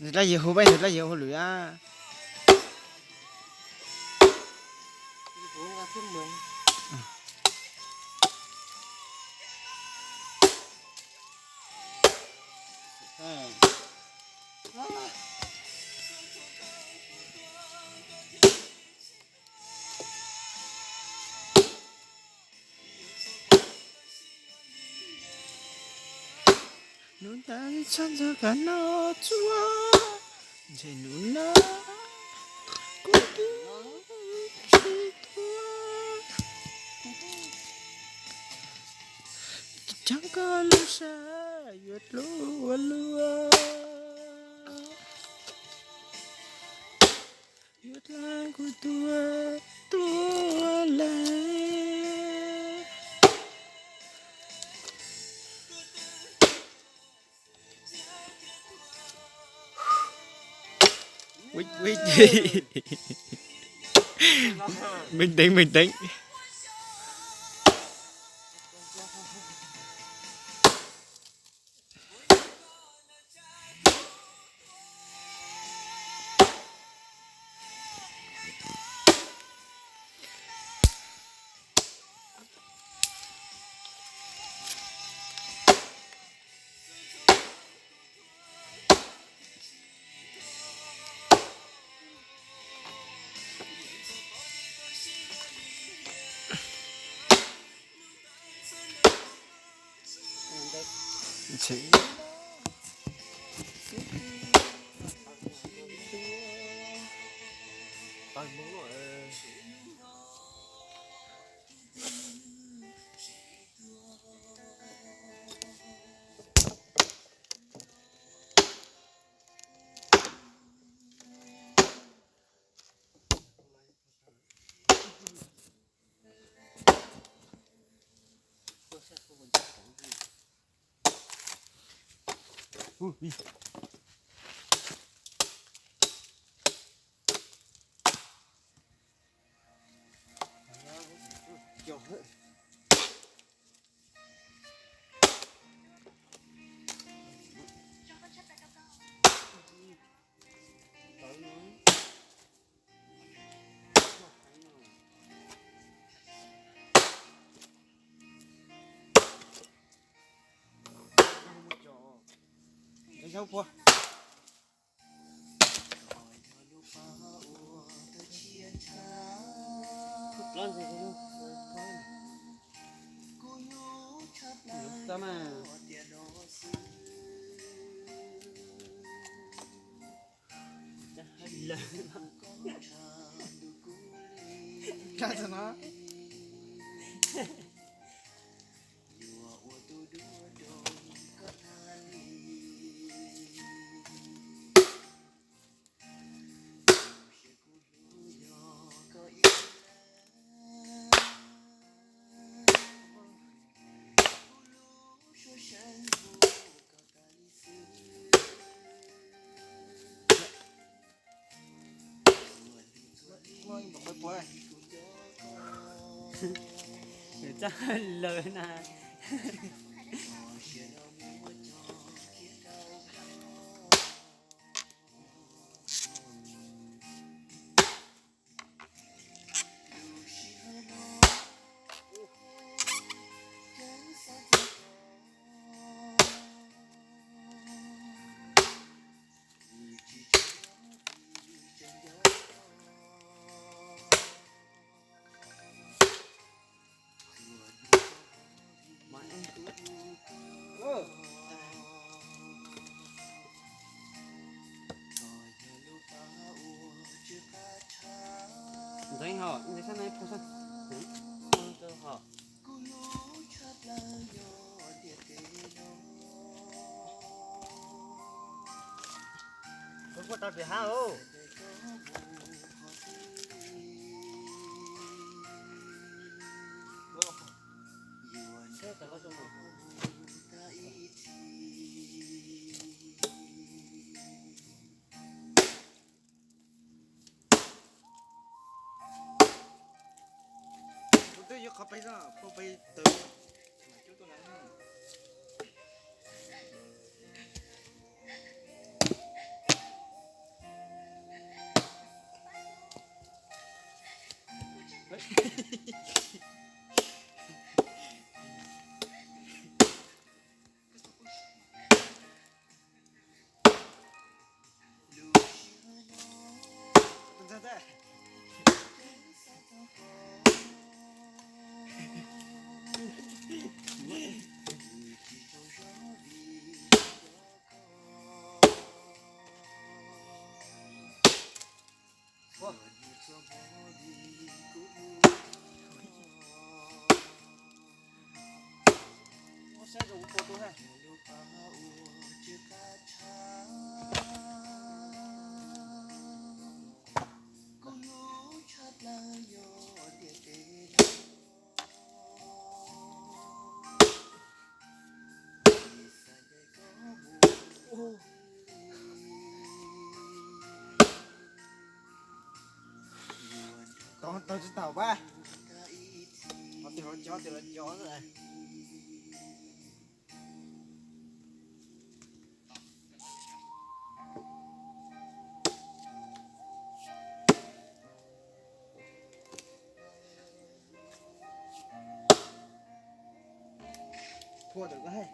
Nws dlaab yawg hu, peb nws dlaab yawg hu lwm a. Nub ntawd txhob ntxog koj noj tsuag, ntshe nub no kuv twb tsis tuag. Tsis txhob koj lub sab yuav dluav ua luaj, yuav dlaab kuv tuag tuag lawm. Bình tĩnh, bình tĩnh. Txaj lawm na. Ho, nws sab no ib phau sab. Kuv kuj tau tim hab os. Kuv twb yuav qhov peb xwb, peb tawm. Tau tsis tau pab. Ho tis los cov, tis los cov xwb. Thua tawm ko hais.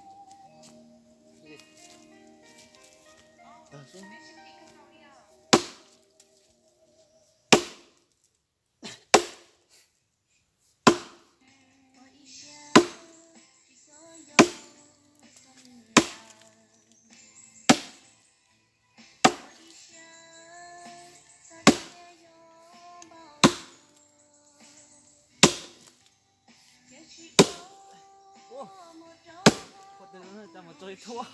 Tag sub. Ua, ua tau mus tso ib thua.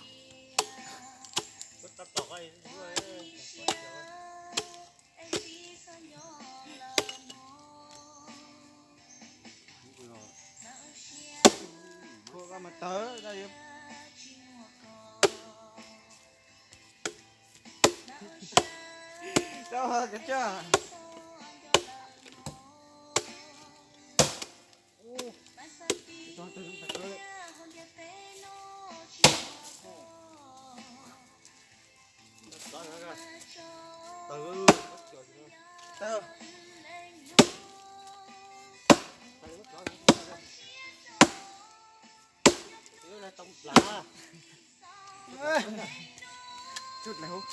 Thua koj mas tawv, tau yuav. Tau, kawg coj. Tub dlawg hub.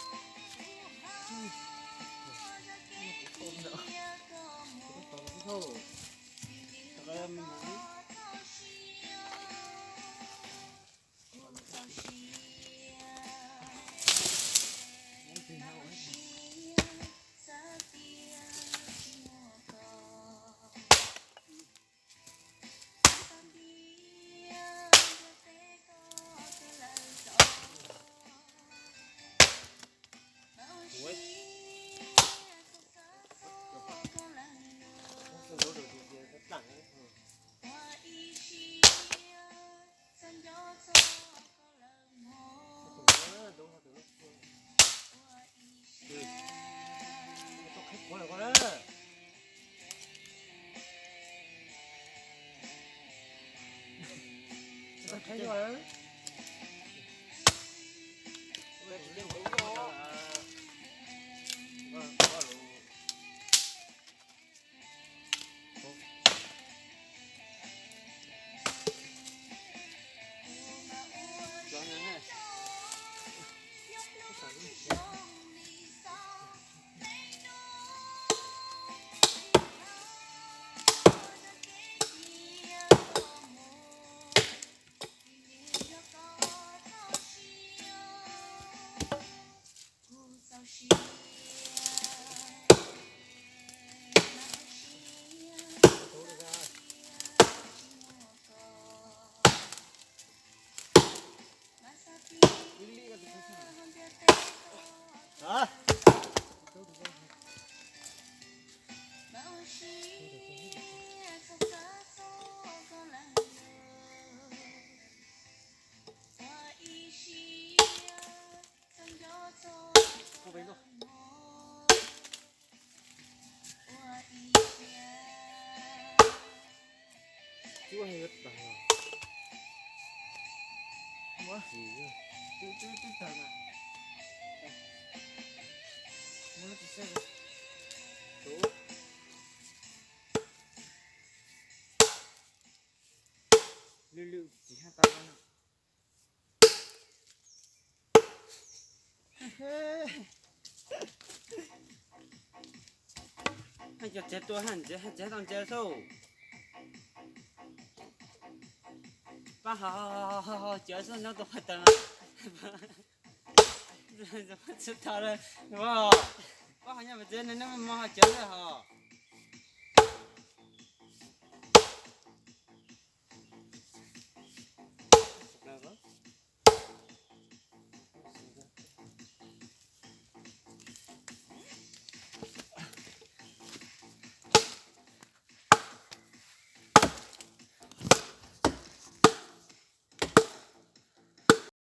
Lwj lwj tsis hab tau. Hab cov tsev tua hab ntsev, hab tsev tau ntsev xwb. Pab ho ho ho ho cov xwb nyob tua paj taws. Tsis tau lawm. Pab ho nyob pem tsev no neb muaj ho cov lawm ho.